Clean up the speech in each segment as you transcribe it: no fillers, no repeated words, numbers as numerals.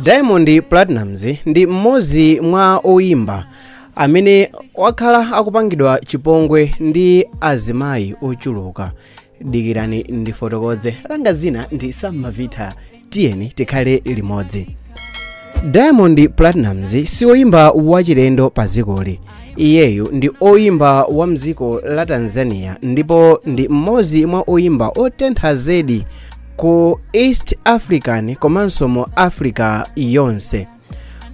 Diamond Platnumz ndi mmodzi mwa oyimba amene wakhala akupangidwa chipongwe ndi azimayi ochuluka. Dikirani ndifotokoze. Langa zina ndi Sam Mavita, tiyeni tikhale limodzi. Diamond Platnumz si oyimba wachilendo pa dzikoli. Iyeyu ndi oyimba wa mdziko la Tanzania ndipo ndi mmodzi mwa oyimba otentha zedi ku East African komanso mu Africa yonse.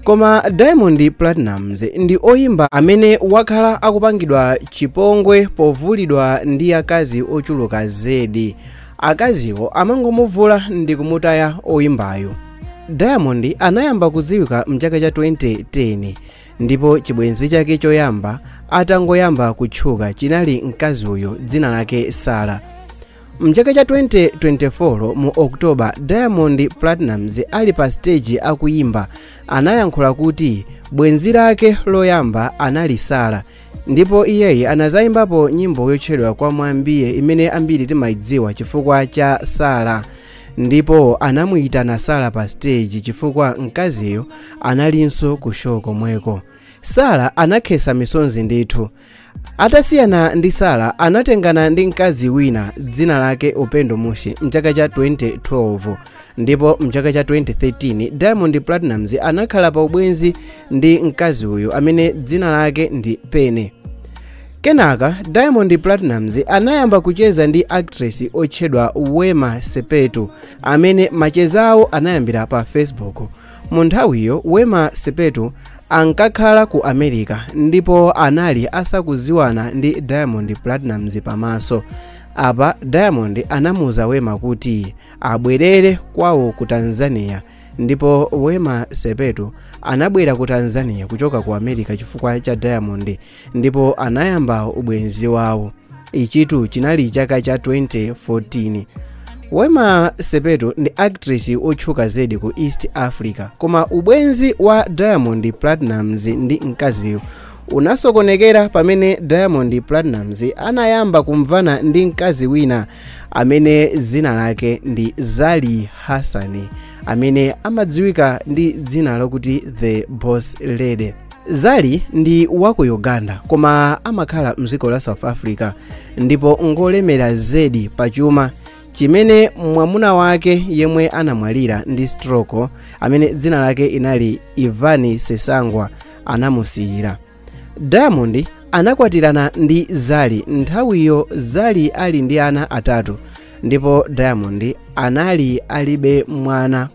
Koma Diamond Platnumz ndi oyimba amene wakhala akupangidwa chipongwe povulidwa ndi akazi ochuluka zedi. Akaziwo amangomuvula ndi kumutaya oyimbayo. Diamond anayamba kudziwika mchaka cha 2010 ndipo chibwenzi chake choyamba atangoyamba kutchuka chinali mkazi uyu dzina lake Sara. Mchaka cha 2024 mu October, Diamond Platnumz ali pa stage akuyimba anayankhula kuti bwenzi lake loyamba anali Sara, ndipo iyeyi anazayimbapo nyimbo yotchedwa Kwa Mwambiye imene ambiri timayidziwa chifukwa cha Sara, ndipo anamuyitana Sara pa stage chifukwa mkaziyo analinso ku show komweko. Sara anakhetsa misonzi ndithu. Atasiyana ndi Sara, anatengana ndi mkazi wina dzina lake Upendo Mushi mchaka cha 2012, ndipo mchaka cha 2013 Diamond Platnumz anakhala pa ubwenzi ndi mkazi uyu amene dzina lake ndi Pene. Kenaka Diamond Platnumz anayamba kucheza ndi actress otchedwa Wema Sepetu amene macheza awo anayambira pa Facebook. Mu nthawiyo Wema Sepetu ankakhala ku America ndipo anali asakuziwana ndi Diamond Platnumz pamaso. Apa Diamond anamuuza Wema kuti abwerere kwawo ku Tanzania, ndipo Wema Sepetu anabwera ku Tanzania kuchoka ku America chifukwa cha Diamond ndipo anayamba ubwenzi wawo. Ichitu chinali chaka cha 2014. Wema Sepetu ndi actress otchuka zedi ku East Africa, koma ubwenzi wa Diamond Platnumz ndi mkaziyo unasokonekera pamene Diamond Platnumz anayamba kumvana ndi mkazi wina amene dzina lake ndi Zari Hassan, amene amadziwika ndi dzina lokuti The Boss Lady. Zari ndi waku Uganda koma amakhala mdziko la South Africa ndipo ngolemera zedi pachuma chimene mwamuna wake yemwe anamwalira ndi stroke, amene dzina lake inali Ivan Sesangwa, anamusiyira. Diamond anakwatirana ndi Zari. Nthawiyo Zari ali ndi ana 3 ndipo Diamond anali alibe mwana.